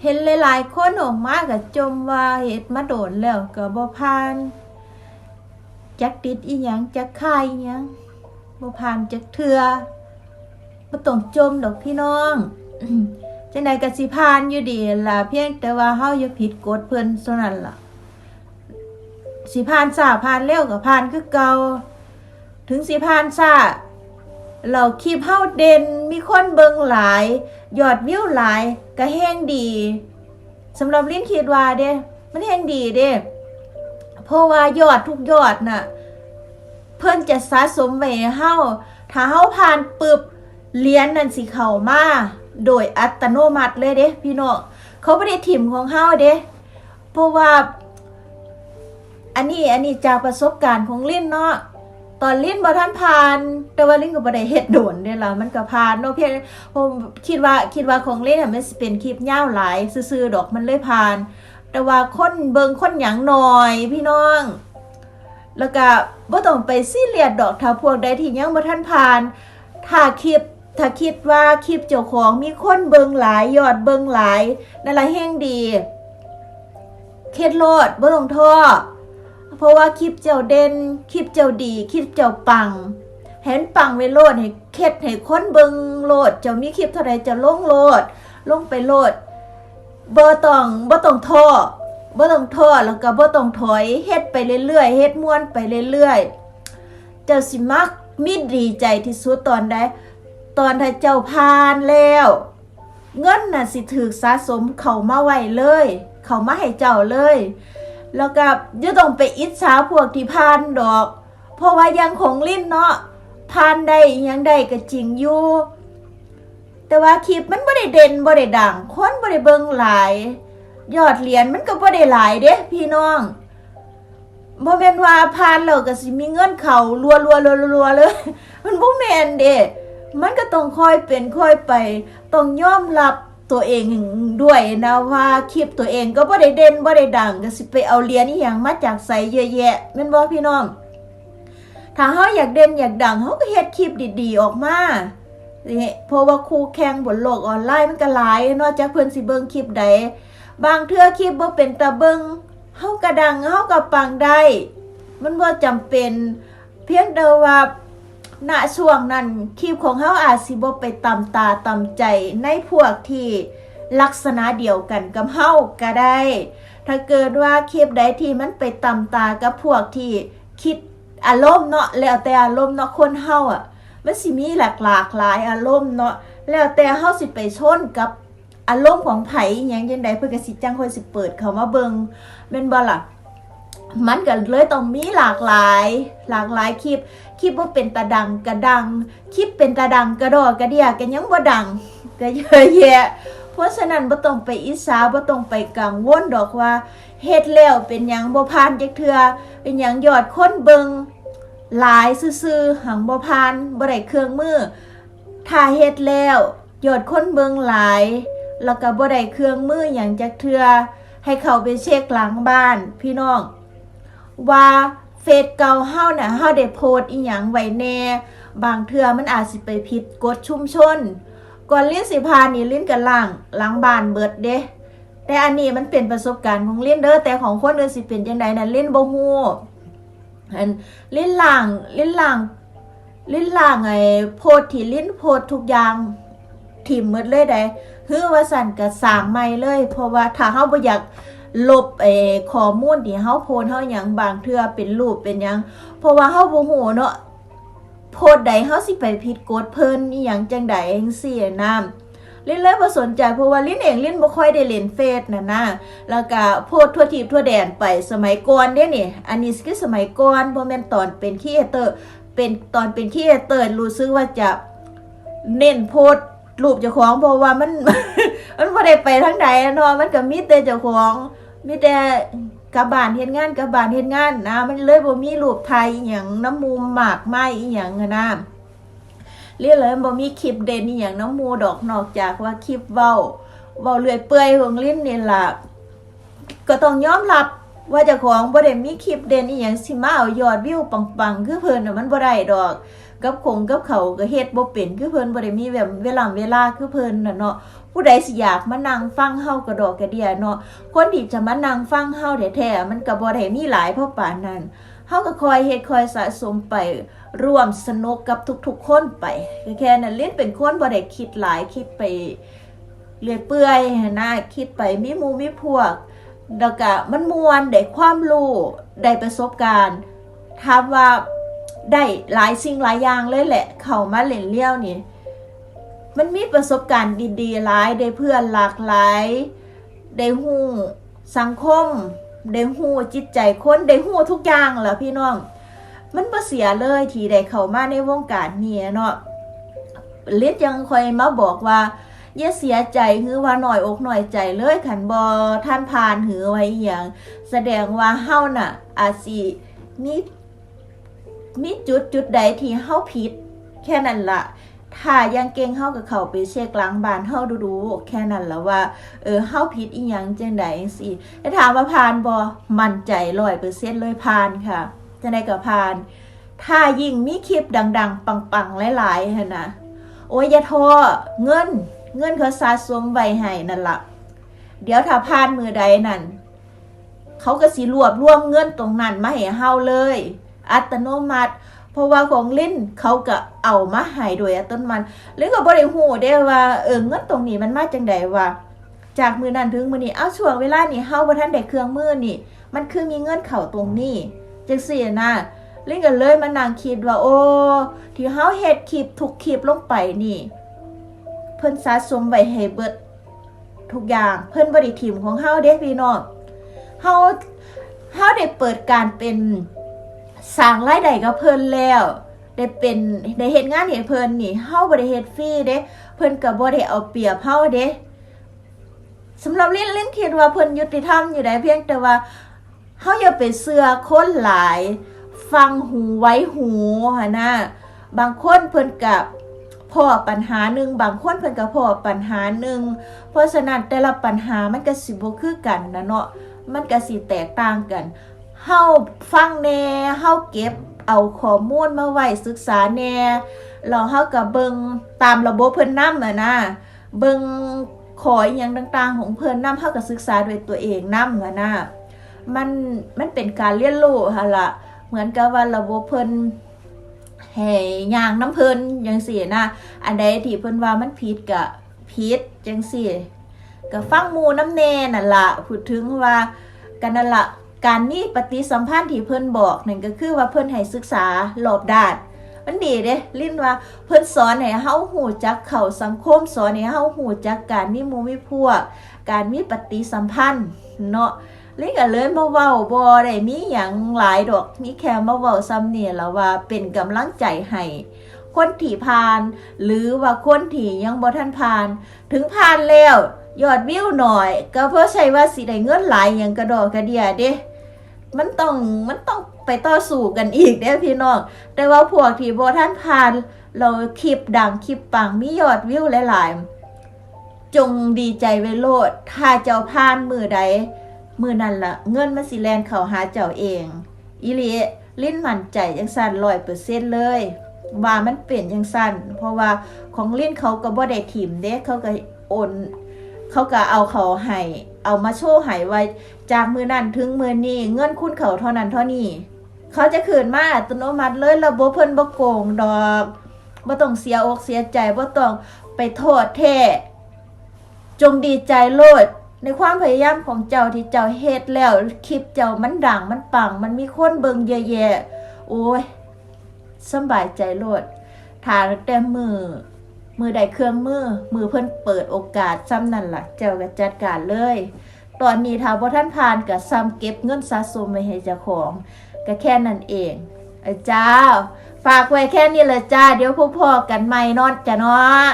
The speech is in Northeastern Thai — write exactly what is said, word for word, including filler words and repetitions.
เห็นหลายๆคนออกมาก็จ่มว่าเฮ็ดมาโดนแล้วก็บ่ผ่าน จักติดอีหยัง จักคาอีหยัง บ่ผ่านจักเทื่อ บ่ต้องจ่มดอกพี่น้อง จั่งใดก็สิผ่านอยู่ดีล่ะ เพียงแต่ว่าเฮาอย่าผิดกฎเพิ่นเท่านั้นล่ะ สิผ่านช้าผ่านเร็วก็ผ่านคือเก่า ถึงสิผ่านช้า แล้วคลิปเฮาเด่น มีคนเบิ่งหลาย ยอดวิวหลาย ก็แฮ่งดี สำหรับลินคิดว่าเด้ มันแฮ่งดีเด้ เพราะว่ายอดทุกยอดน่ะ เพิ่นจะสะสมไว้ให้เฮา ถ้าเฮาผ่านปึ๊บ เหรียญนั่นสิเข้ามาโดยอัตโนมัติเลยเด้พี่น้อง เขาบ่ได้ถิ่มของเฮาเด้ เพราะว่า อันนี้ อันนี้จากประสบการณ์ของลินเนาะ ตอนลินบ่ทันผ่าน แต่ว่าลินก็บ่ได้เฮ็ดโดนเด้ล่ะ มันก็ผ่านเนาะ เพียง ผมคิดว่า คิดว่าของลินน่ะมันสิเป็นคลิปยาวหลายซื่อๆดอก มันเลยผ่าน แต่ว่าคนเบิ่งคนหยังน้อยพี่น้อง แล้วก็บ่ต้องไปซีเรียสดอก ถ้าพวกใดที่ยังบ่ทันผ่าน ถ้าคลิป ถ้าคิดว่าคลิปเจ้าของมีคนเบิ่งหลาย ยอดเบิ่งหลาย นั่นล่ะแฮ่งดี เฮ็ดโลด บ่ต้องท้อ เพราะว่าคลิปเจ้าเด่น คลิปเจ้าดี คลิปเจ้าปัง ให้มันปังไว้โลด ให้เฮ็ดให้คนเบิ่งโลด เจ้ามีคลิปเท่าใดเจ้าลงโลด ลงไปโลด บ่ต้อง บ่ต้องท้อ บ่ต้องท้อ แล้วก็บ่ต้องถอย เฮ็ดไปเรื่อยๆ เฮ็ดม่วนไปเรื่อยๆ เจ้าสิมักมีดีใจที่สุดตอนใด ตอนถ้าเจ้าผ่านแล้ว เงินน่ะสิถูกสะสมเข้ามาไว้เลย เข้ามาให้เจ้าเลย แล้วก็อย่าต้องไปอิจฉาพวกที่ผ่านดอก เพราะว่าอย่างของลินเนาะ ผ่านได้อิหยังได้ก็จริงอยู่ แต่ว่าคลิปมันบ่ได้เด่น บ่ได้ดัง คนบ่ได้เบิ่งหลาย ยอดเหรียญมันก็บ่ได้หลายเด้พี่น้อง บ่แม่นว่าผ่านแล้วก็สิมีเงินเข้ารัวๆๆๆเลย มันบ่แม่นเด้ มันก็ต้องค่อยเป็นค่อยไป ต้องยอมรับตัวเองด้วยนะว่าคลิปตัวเองก็บ่ได้เด่น บ่ได้ดัง ก็สิไปเอาเหรียญอีหยังมาจากไสเยอะแยะ แม่นบ่พี่น้อง ถ้าเฮาอยากเด่นอยากดัง เฮาก็เฮ็ดคลิปดีๆออกมา นี่ เพราะว่าคู่แข่งบนโลกออนไลน์มันก็หลายเนาะ จักเพิ่นสิเบิ่งคลิปใด บางเทื่อคลิปบ่เป็นตาเบิ่ง เฮาก็ดัง เฮาก็ปังได้ มันบ่จำเป็น เพียงแต่ว่า ณ ช่วงนั้น คลิปของเฮาอาจสิบ่ไปตำตาตำใจในพวกที่ลักษณะเดียวกันกับเฮาก็ได้ ถ้าเกิดว่าคลิปใดที่มันไปตำตากับพวกที่คิดอารมณ์เนาะ แล้วแต่อารมณ์เนาะ คนเฮาอะ มันสิมีหลากหลากหลายอารมณ์เนาะ แล้วแต่เฮาสิไปชนกับอารมณ์ของไผอิหยังจั่งใด เพิ่นก็สิจั่งค่อยสิเปิดเข้ามาเบิ่ง แม่นบ่ล่ะ มันก็เลยต้องมีหลากหลาย หลากหลายคลิป คลิปบ่เป็นตาดังก็ดัง คลิปเป็นตาดังกะด้อกะเดี้ยก็ยังบ่ดัง ก็เยอะแยะ เพราะฉะนั้นบ่ต้องไปอิจฉา บ่ต้องไปกังวลดอกว่า เฮ็ดแล้วเป็นหยังบ่ผ่านจักเทื่อ เป็นหยังยอดคนเบิ่งหลายซื่อๆ หังบ่ผ่าน บ่ได้เครื่องมือ ถ้าเฮ็ดแล้วยอดคนเบิ่งหลาย แล้วก็บ่ได้เครื่องมือหยังจักเทื่อ ให้เข้าไปเช็คหลังบ้าน พี่น้อง ว่าเฟซเก่าเฮาน่ะ เฮาได้โพสต์อีหยังไว้แหน่ บางเทื่อมันอาจสิไปผิดกฎชุมชน ก่อนลินสิผ่านนี่ลินก็ล้างหลังบ้านเบิดเด้ แต่อันนี้มันเป็นประสบการณ์ของลินเด้อ แต่ของคนอื่นสิเป็นจั่งใดนั้นลินบ่ฮู้ อัน ลินล้าง ลินล้าง ลินล้างไอ้โพสต์ที่ลินโพสต์ทุกอย่างถิ่มหมดเลยได๋ คือว่าซั่นก็สร้างใหม่เลย เพราะว่าถ้าเฮาบ่อยากลบไอ้ข้อมูลที่เฮาโพสต์เฮาหยัง บางเทื่อเป็นรูปเป็นหยัง เพราะว่าเฮาบ่ฮู้เนาะ โพสต์ใดเฮาสิไปผิดกฎเพิ่นอีหยังจั่งใดจั่งซี้นะ ลินเลยบ่สนใจ เพราะว่าลินเองลินบ่ค่อยได้เล่นเฟซน่ะนะ แล้วก็โพสต์ทั่วทีปทั่วแดนไป สมัยก่อนเด้นี่ อันนี้คือสมัยก่อน บ่แม่นตอนเป็นครีเอเตอร์ เป็น ตอนเป็นครีเอเตอร์ รู้สึกว่าจะเน้นโพสต์รูปเจ้าของ เพราะว่ามัน มันบ่ได้ไปทางใดเนาะ มันก็มีแต่เจ้าของ มีแต่กลับบ้านเฮ็ดงาน กลับบ้านเฮ็ดงานนะ มันเลยบ่มีรูปถ่ายอีหยังนำหมู่มากมายอีหยังหั้นนะ ลินเลยบ่มีคลิปเด่นอีหยังนำหมู่ดอก นอกจากว่าคลิปเว้า เว้าเรื่อยเปื่อยของลินนี่ล่ะ ก็ต้องยอมรับว่าเจ้าของบ่ได้มีคลิปเด่นอีหยังสิมาเอายอดวิวปังๆ คือเพิ่นน่ะ มันบ่ได้ดอก กับคงกับเขาวก็เฮ็ดบ่เป็นคือเพิ่น บ่ได้มีแบบเวลา เวลาคือเพิ่นน่ะเนาะ ผู้ใดสิอยากมานั่งฟังเฮากระดอกกระเดียเนาะ คนที่จะมานั่งฟังเฮาแท้ๆ มันก็บ่ได้มีหลายพอปานนั้น เฮาก็ค่อยเฮ็ดค่อยสะสมไป ร่วมสนุกกับทุกๆคนไป ก็แค่นั้น ลินเป็นคนบ่ได้คิดหลาย คิดไปเรื่อยเปื่อยหั้นนะ คิดไปมีหมู่มีพวก แล้วก็มันม่วน ได้ความรู้ ได้ประสบการณ์ ถามว่าได้หลายสิ่งหลายอย่างเลยแหละ เข้ามาเล่นเรียวนี่ มันมีประสบการณ์ดีๆหลาย ได้เพื่อนหลากหลาย ได้ฮู้สังคม ได้ฮู้จิตใจคน ได้ฮู้ทุกอย่างล่ะพี่น้อง มันบ่เสียเลยที่ได้เข้ามาในวงการนี้เนาะ ลินยังค่อยมาบอกว่า อย่าเสียใจ หรือว่าน้อยอกน้อยใจเลย คันบ่ทันผ่าน หรือว่าอีหยัง แสดงว่าเฮาน่ะ อาจสิมี มีจุดจุดใดที่เฮาผิด แค่นั้นละ ถ้าอย่างเก่งเฮาก็เข้าไปเช็คหลังบ้านเฮาดูๆ แค่นั้นละว่า เออ เฮาผิดอีหยังจังใดจังซี้ แต่ถามว่าผ่านบ่ มั่นใจร้อยเปอร์เซ็นต์เลย ผ่านค่ะ จังใดก็ผ่าน ถ้ายิ่งมีคลิปดังๆ ปังๆ หลายๆ หั้นนะ โอ้ย อย่าท้อ เงิน เงินเขาสะสมไว้ให้นั่นละ เดี๋ยวถ้าผ่านมื้อใดนั่น เขาก็สิรวบรวมเงินตรงนั้นมาให้เฮาเลย อัตโนมัติ เพราะว่าของลินเขาก็เอามาให้โดยอัตโนมัติ ลินก็บ่ได้ฮู้เด้ว่า เออ เงินตรงนี้มันมาจังใดวะ จากมื้อนั้นถึงมื้อนี้ เอาช่วงเวลานี้เฮาบ่ทันได้เครื่องมือนี่ มันคือมีเงินเข้าตรงนี้ จังซี้นะ ลินก็เลยมานั่งคิดว่า โอ้ ที่เฮาเฮ็ดคลิปทุกคลิปลงไปนี่ เพิ่นสะสมไว้ให้เบิดทุกอย่าง เพิ่นบ่ได้ถิ่มของเฮาเด้พี่น้อง เฮา เฮาได้เปิดการเป็นสร้างรายได้กับเพิ่นแล้ว ได้เป็น ได้เฮ็ดงานให้เพิ่นนี่ เฮาบ่ได้เฮ็ดฟรีเด้ เพิ่นก็บ่ได้เอาเปรียบเฮาเด้ สำหรับลิน ลินคิดว่าเพิ่นยุติธรรมอยู่ได้ เพียงแต่ว่าเฮาอย่าไปเชื่อคนหลาย ฟังหูไว้หูหั้นนะ บางคนเพิ่นก็พ้อปัญหาหนึ่ง บางคนเพิ่นก็พ้อปัญหาหนึ่ง เพราะฉะนั้นแต่ละปัญหามันก็สิบ่คือกันนะเนาะ มันก็สิแตกต่างกัน เฮาฟังแหน่ เฮาเก็บเอาข้อมูลมาไว้ศึกษาแหน่ แล้วเฮาก็เบิ่งตามระบบเพิ่นนำหั้นนะ เบิ่งข้ออิหยังต่างๆของเพิ่นนำ เฮาก็ศึกษาด้วยตัวเองนำหั้นนะ มัน มันเป็นการเรียนรู้หั้นล่ะ เหมือนกับว่าระบบเพิ่นให้ย่างนำเพิ่นจังซี้นะ อันใดที่เพิ่นว่ามันผิดก็ผิดจังซี้ ก็ฟังหมู่นำแหน่นั่นล่ะ พูดถึงว่า ก็นั่นล่ะ การมีปฏิสัมพันธ์ที่เพิ่นบอกนั่นก็คือว่าเพิ่นให้ศึกษารอบด้าน มันดีเด้ ลินว่าเพิ่นสอนให้เฮาฮู้จักเข้าสังคม สอนให้เฮาฮู้จักการมีหมู่มีพวก การมีปฏิสัมพันธ์เนาะ ลินก็เลยมาเว้า บ่ได้มีหยังหลายดอก มีแค่มาเว้าส่ำนี้ล่ะ ว่าเป็นกำลังใจให้คนที่ผ่าน หรือว่าคนที่ยังบ่ทันผ่าน ถึงผ่านแล้วยอดวิวน้อย ก็บ่ใช่ว่าสิได้เงินหลายหยังกระดอกกระเดียเด้ มันต้อง มันต้องไปต่อสู้กันอีกเด้พี่น้อง แต่ว่าพวกที่บ่ทันผ่าน แล้วคลิปดังคลิปปังมียอดวิวหลายๆ จงดีใจไว้โลด ถ้าเจ้าผ่านมื้อใด มื้อนั้นล่ะ เงินมันสิแล่นเข้าหาเจ้าเอง อีหลี ลินมั่นใจจังซั่นร้อยเปอร์เซ็นต์เลย ว่ามันเป็นจังซั่น เพราะว่าของลินเขาก็บ่ได้ถิ่มเด้ เขาก็โอน เขาก็เอาเข้าให้ เอามาโชว์ให้ว่า จากมื้อนั้นถึงมื้อนี้ เงินคุณเข้าเท่านั้นเท่านี้ เขาจะขึ้นมาอัตโนมัติเลย ระบบเพิ่นบ่โกงดอก บ่ต้องเสียอกเสียใจ บ่ต้องไปโทษแท้ จงดีใจโลด ในความพยายามของเจ้าที่เจ้าเฮ็ดแล้ว คลิปเจ้ามันดัง มันปัง มันมีคนเบิ่งเยอะแยะ โอ้ย สำบายใจโลด ถ้าตั้งแต่มื้อ มื้อได้เครื่องมือ มื้อเพิ่นเปิดโอกาสส่ำนั่นล่ะ เจ้าก็จัดการเลย ตอนนี้ถ้าบ่ทันผ่านก็ส่ำเก็บเงินสะสมไว้ให้เจ้าของ ก็แค่นั้นเอง เอ้ยจ้า ฝากไว้แค่นี้แหละจ้า เดี๋ยวพบพ้อกันใหม่เนาะจ้ะเนาะ